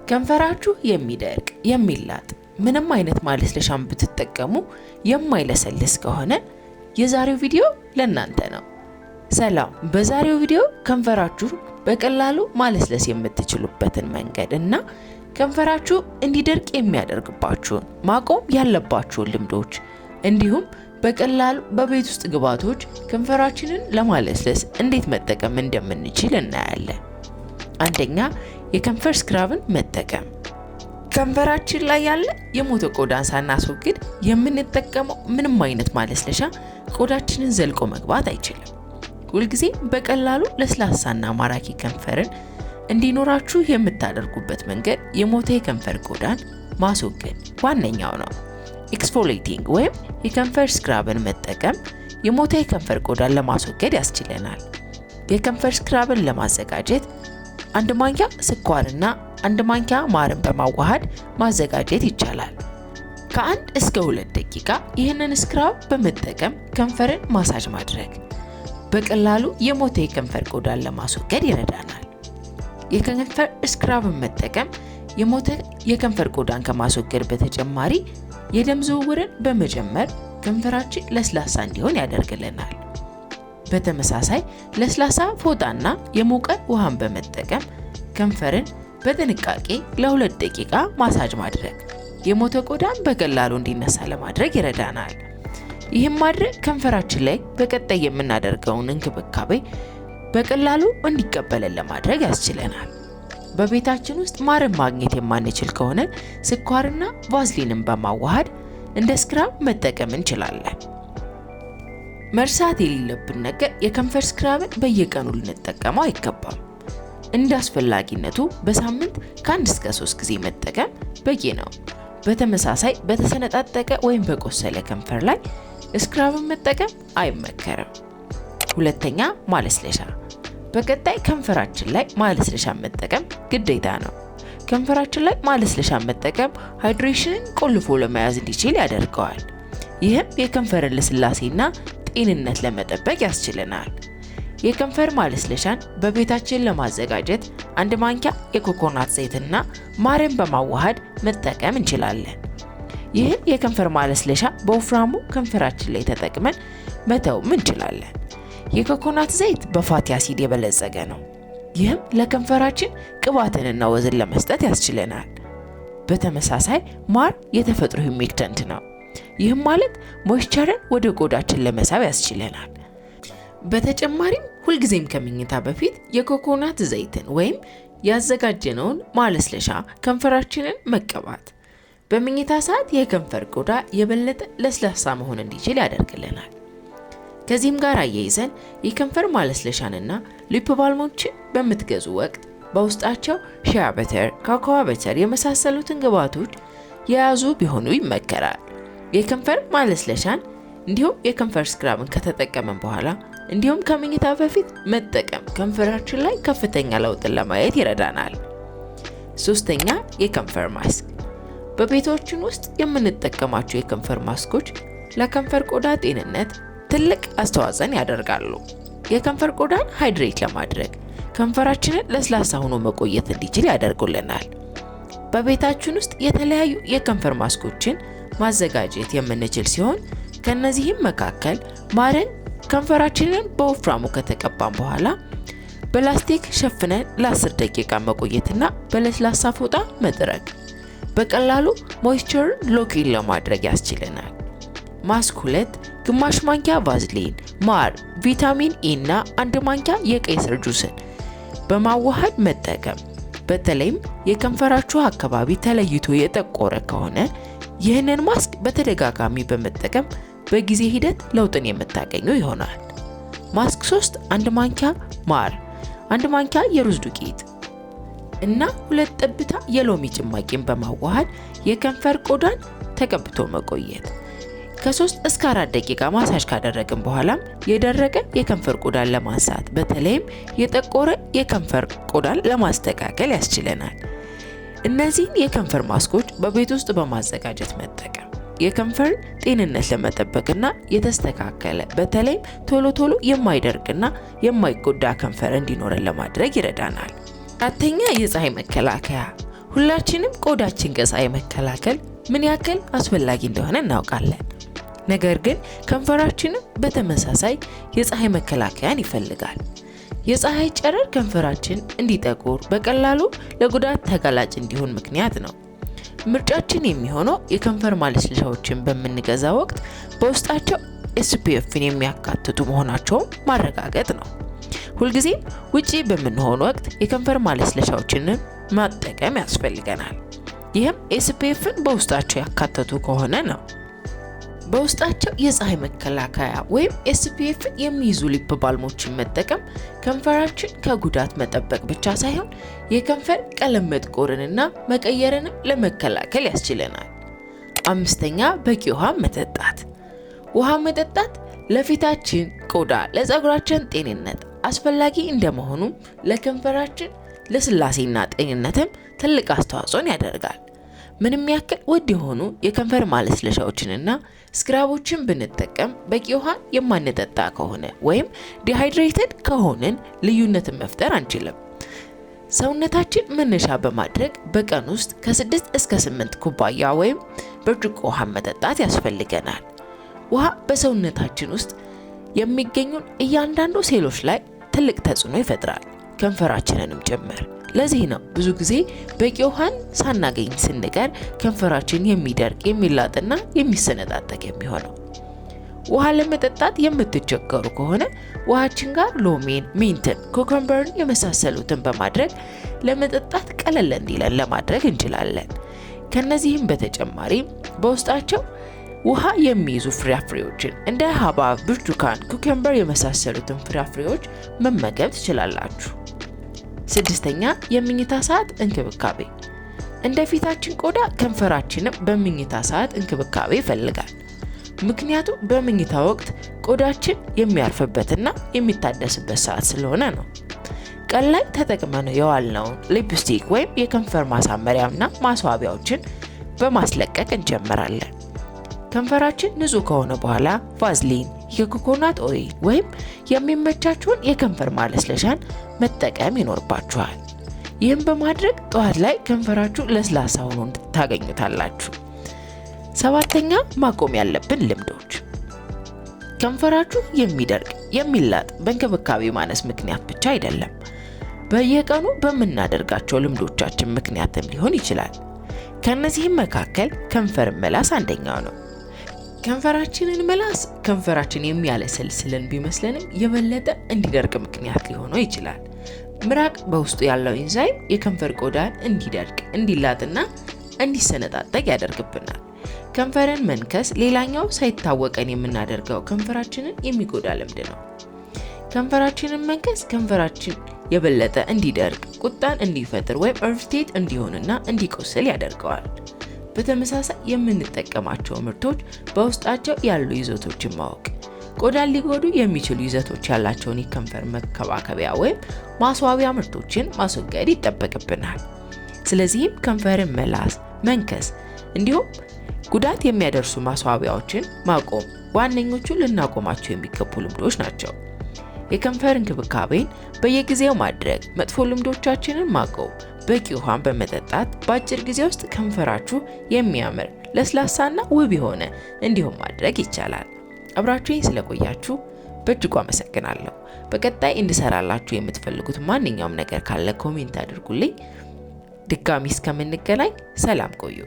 ከንፈራችሁ የሚደርቅ፣ የሚላጥ፣ ምንም አይነት ማለስለሻን ብትጠቀሙ የማይለሰልስ ከሆነ የዛሬው ቪዲዮ ለእናንተ ነው። ሰላም፣ በዛሬው ቪዲዮ ከንፈራችሁ በቀላሉ ማለስለስ የምትችሉበትን መንገድ እና ከንፈራችሁ እንዲደርቅ የሚያደርግባችሁን ማቆም ያለባችሁን ልምዶች እንዲሁም በቀላሉ በቤት ውስጥ ግብዓቶች ከንፈራችንን ለማለስለስ እንዴት መጠቀም እንደምንችል እናያለን። አንደኛ፣ የከንፈር scrub ን መጠቀም። ከንፈራችን ላይ ያለ የሞተ ቆዳን ሳናስወግድ የምንጠቀመው ምንም አይነት ማለስለሻ ቆዳችንን ዘልቆ መግባት አይችልም። ሁልጊዜ በቀላሉ ለስላሳና ማራኪ ከንፈርን እንዲኖራችሁ የምታደርጉበት መንገድ የሞተ የከንፈር ቆዳን ማስወገድ ዋነኛው ነው። Exfoliating ወይም የከንፈር scrub ን መጠቀም የሞተ የከንፈር ቆዳን ለማስወገድ ያስችለናል። የከንፈር scrub ን ለማዘጋጀት 1 ማንኪያ ስኳርና 1 ማንኪያ ማርን በማዋሃድ ማዘጋጀት ይቻላል። ከ1 እስከ 2 ደቂቃ ይህንን scrub በመጠቀም ከንፈርን ማሳጅ ማድረግ በቀላሉ የሞተ የከንፈር ቆዳን ለማስወገድ ይረዳናል። የከንፈር scrub ን መጠቀም የሞተ የከንፈር ቆዳን ከማስወገድ በተጨማሪ የደም ዝውውርን በመጨመር ከንፈራችን ለስላሳ እንዲሆን ያደርግልናል። በተመሳሳይ ለስላሳ ፎጣና የሞቀ ውሃን በመጠቀም ከንፈርን በጥንቃቄ ለ2 ደቂቃ ማሳጅ ማድረግ የሞተ ቆዳን በቀላሉ እንዲነሳ ለማድረግ ይረዳናል። ይህም ማድረግ ከንፈራችን ላይ በቀጣይ የምናደርገውን እንክብካቤ በቀላሉ እንዲቀበለን ለማድረግ ያስችለናል። በቤታችን ውስጥ ማርን ማግኘት የማንችል ከሆነ ስኳርና ቫዝሊንን በማዋሃድ እንደ scrub መጠቀም እንችላለን። መርሳት የሌለብን ነገር የከንፈር scrub ን በየቀኑ ልንጠቀመው አይገባም። እንደ አስፈላጊነቱ በሳምንት ከ1 እስከ 3 ጊዜ መጠቀም በቂ ነው። በተመሳሳይ በተሰነጣጠቀ ወይም በቆሰለ ከንፈር ላይ scrub ን መጠቀም አይመከርም። ሁለተኛ፣ ማለስለሻ። በቀጣይ ከንፈራችን ላይ ማለስለሻ መጠቀም ግዴታ ነው። ከንፈራችን ላይ ማለስለሻ መጠቀም hydration ን ቆልፎ ለመያዝ እንዲችል ያደርገዋል። ይህም የከንፈርን ልስላሴና ጤንነት ለመጠበቅ ያስችለናል። የከንፈር ማለስለሻን በቤታችን ለማዘጋጀት 1 ማንኪያ የኮኮናት ዘይትና ማርን በማዋሃድ መጠቀም እንችላለን። ይህን የከንፈር ማለስለሻ በወፍራሙ ከንፈራችን ላይ ተጠቅመን መተውም እንችላለን። የኮኮናት ዘይት በ fatty acid የበለጸገ ነው። ይህም ለከንፈራችን ቅባትንና ወዝን ለመስጠት ያስችለናል። በተመሳሳይ ማር የተፈጥሮ humectant ነው። ይህም ማለት moisture ን ወደ ቆዳችን ለመሳብ ያስችለናል። በተጨማሪም ሁልጊዜም ከመኝታ በፊት የኮኮናት ዘይትን ወይም ያዘጋጀነውን ማለስለሻ ከንፈራችንን መቀባት በመኝታ ሰዓት የከንፈር ቆዳ የበለጠ ለስላሳ መሆን እንዲችል ያደርግልናል። ከዚህም ጋር አያይዘን የከንፈር ማለስለሻንና lip balm ኦችን በምትገዙ ወቅት በውስጣቸው shea butter፣ cocoa butter የመሳሰሉትን ግብዓቶች የያዙ ቢሆኑ ይመከራል። የከንፈር ማለስለሻን እንዲሁም የከንፈር scrub ን ከተጠቀምን በኋላ እንዲሁም ከመኝታ በፊት መጠቀም ከንፈራችን ላይ ከፍተኛ ለውጥን ለማየት ይረዳናል። ሶስተኛ፣ የከንፈር ማስክ። በቤታችን ውስጥ የምንጠቀማቸው የከንፈር ማስኮች ለከንፈር ቆዳ ጤንነት ትልቅ አስተዋጽኦን ያደርጋሉ። የከንፈር ቆዳን hydrate ለማድረግ ከንፈራችንን ለስላሳ ሆኖ መቆየት እንዲችል ያደርጉልናል። በቤታችን ውስጥ የተለያዩ የከንፈር ማስኮችን ማዘጋጀት የምንችል ሲሆን ከነዚህም መካከል ማርን ከንፈራችንን በወፍራሙ ከተቀባን በኋላ በላስቲክ ሸፍነን ለ10 ደቂቃ መቆየትና በለስላሳ ፎጣ መጥረግ በቀላሉ moisture ን lock in ለማድረግ ያስችለናል። ማስክ 2፣ ግማሽ ማንኪያ ቫዝሊን፣ ማር፣ vitamin E እና 1 ማንኪያ የቀይ ስር ጁስን በማዋሃድ መጠቀም። በተለይም የከንፈራችሁ አካባቢ ተለይቶ የጠቆረ ከሆነ ይህንን ማስክ በተደጋጋሚ በመጠቀም በጊዜ ሂደት ለውጥን የምታገኙ ይሆናል። ማስክ 3፣ 1 ማንኪያ ማር፣ 1 ማንኪያ የሩዝ ዱቄት እና 2 ጠብታ የሎሚ ጭማቂን በማዋሃድ የከንፈር ቆዳን ተቀብቶ መቆየት። ከ3 እስከ 4 ደቂቃ ማሳጅ ካደረግን በኋላም የደረቀ የከንፈር ቆዳን ለማንሳት፣ በተለይም የጠቆረ የከንፈር ቆዳን ለማስተካከል ያስችለናል። እነዚህን የከንፈር ማስኮች በቤት ውስጥ በማዘጋጀት መጠቀም የከንፈርን ጤንነት ለመጠበቅና የተስተካከለ፣ በተለይም ቶሎ ቶሎ የማይደርቅና የማይጎዳ ከንፈር እንዲኖረን ለማድረግ ይረዳናል። አራተኛ፣ የፀሐይ መከላከያ። ሁላችንም ቆዳችን ከፀሐይ መከላከል ምን ያክል አስፈላጊ እንደሆነ እናውቃለን። ነገር ግን ከንፈራችንም በተመሳሳይ የፀሐይ መከላከያን ይፈልጋል። የፀሐይ ጨረር ከንፈራችን እንዲጠቁር፣ በቀላሉ ለጉዳት ተጋላጭ እንዲሆን ምክንያት ነው። ምርጫችን የሚሆነው የከንፈር ማለስለሻዎችን በምንገዛ ወቅት በውስጣቸው SPF ን የሚያካትቱ መሆናቸውን ማረጋገጥ ነው። ሁልጊዜም ውጪ በምንሆን ወቅት የከንፈር ማለስለሻዎችን መጠቀም ያስፈልገናል። ይህም SPF ን በውስጣቸው ያካተቱ ከሆነ ነው። በውስጣቸው የፀሐይ መከላከያ ወይም SPF ን የሚይዙ lip balm ኦችን መጠቀም ከንፈራችን ከጉዳት መጠበቅ ብቻ ሳይሆን የከንፈር ቀለም መጥቆርንና መቀየርንም ለመከላከል ያስችለናል። አምስተኛ፣ በቂ ውሃ መጠጣት። ውሃ መጠጣት ለፊታችን ቆዳ፣ ለፀጉራችን ጤንነት አስፈላጊ እንደመሆኑ ለከንፈራችን ልስላሴና ጤንነትም ትልቅ አስተዋጽኦን ያደርጋል። ምንም ያክል ውድ የሆኑ የከንፈር ማለስለሻዎችንና scrub ኦችን ብንጠቀም በቂ ውሃ የማንጠጣ ከሆነ ወይም dehydrated ከሆንን ልዩነትን መፍጠር አንችልም። ሰውነታችን መነሻ በማድረግ በቀን ውስጥ ከ6 እስከ 8 ኩባያ ወይም ብርጭቆ ውሃ መጠጣት ያስፈልገናል። ውሃ በሰውነታችን ውስጥ የሚገኙን እያንዳንዱ ሴሎች ላይ ትልቅ ተጽዕኖ ይፈጥራል፣ ከንፈራችንንም ጭምር። ለዚህ ነው ብዙ ጊዜ በቂ ውሃን ሳናገኝ ስንቀር ከንፈራችን የሚደርቅ፣ የሚላጥና የሚሰነጣጠቅ የሚሆነው። ውሃ ለመጠጣት የምትቸገሩ ከሆነ ውሃችን ጋር ሎሚን፣ mint ን፣ cucumber ን የመሳሰሉትን በማድረግ ለመጠጣት ቀለል እንዲለን ለማድረግ እንችላለን። ከነዚህም በተጨማሪ በውስጣቸው ውሃ የሚይዙ ፍራፍሬዎችን እንደ ሀባብ፣ ብርቱካን፣ cucumber የመሳሰሉትን ፍራፍሬዎች መመገብ ትችላላችሁ። ስድስተኛ፣ የምኝታ ሰዓት እንክብካቤ። እንደ ፊታችን ቆዳ ከንፈራችንም በምኝታ ሰዓት እንክብካቤ ይፈልጋል። ምክንያቱም በምኝታ ወቅት ቆዳችን የሚያርፍበትና የሚታደስበት ሰዓት ስለሆነ ነው። ቀን ላይ ተጠቅመነው የዋልነውን ሊፕስቲክ ወይም የከንፈር ማሳመሪያና ማስዋቢያዎችን በማስለቀቅ እንጀምራለን። ከንፈራችን ንጹህ ከሆነ በኋላ ቫዝሊን፣ የ coconut oil ወይም የሚመቻችሁን የከንፈር ማለስለሻን መጠቀም ይኖርባችኋል። ይህም በማድረግ ጠዋት ላይ ከንፈራችሁ ለስላሳ ሆኖ ታገኙታላችሁ። ሰባተኛ፣ ማቆም ያለብን ልምዶች። ከንፈራችሁ የሚደርቅ፣ የሚላጥ በእንክብካቤ ማነስ ምክንያት ብቻ አይደለም። በየቀኑ በምናደርጋቸው ልምዶቻችን ምክንያትም ሊሆን ይችላል። ከእነዚህም መካከል ከንፈር መላስ አንደኛው ነው። ከንፈራችንን መላስ ከንፈራችን የሚያለሰልስልን ቢመስለንም የበለጠ እንዲደርቅ ምክንያት ሊሆነው ይችላል። ምራቅ በውስጡ ያለው ኢንዛይም የከንፈር ቆዳን እንዲደርቅ፣ እንዲላጥና እንዲሰነጣጠቅ ያደርግብናል። ከንፈርን መንከስ ሌላኛው ሳይታወቀን የምናደርገው ከንፈራችንን የሚጎዳ ልምድ ነው። ከንፈራችንን መንከስ ከንፈራችን የበለጠ እንዲደርቅ፣ ቁጣን እንዲፈጥር ወይም irritate እንዲሆንና እንዲቆስል ያደርገዋል። በተመሳሳይ የምንጠቀማቸው ምርቶች በውስጣቸው ያሉ ይዘቶችን ማወቅ፣ ቆዳን ሊጎዱ የሚችሉ ይዘቶች ያላቸውን የከንፈር መከባከቢያ ወይም ማስዋቢያ ምርቶችን ማስወገድ ይጠበቅብናል። ስለዚህም ከንፈርን መላስ፣ መንከስ እንዲሁም ጉዳት የሚያደርሱ ማስዋቢያዎችን ማቆም ዋነኞቹ ልናቆማቸው የሚገቡ ልምዶች ናቸው። የከንፈር እንክብካቤን በየጊዜው ማድረግ፣ መጥፎ ልምዶቻችንን ማቆም፣ በቂ ውሃን በመጠጣት በአጭር ጊዜ ውስጥ ከንፈራችሁ የሚያምር፣ ለስላሳና ውብ የሆነ እንዲሁም ማድረግ ይቻላል። አብራችሁኝ ስለቆያችሁ በእጅጉ አመሰግናለሁ። በቀጣይ እንድሰራላችሁ የምትፈልጉት ማንኛውም ነገር ካለ comment አድርጉልኝ። ድጋሚ እስከምንገናኝ ሰላም ቆዩ።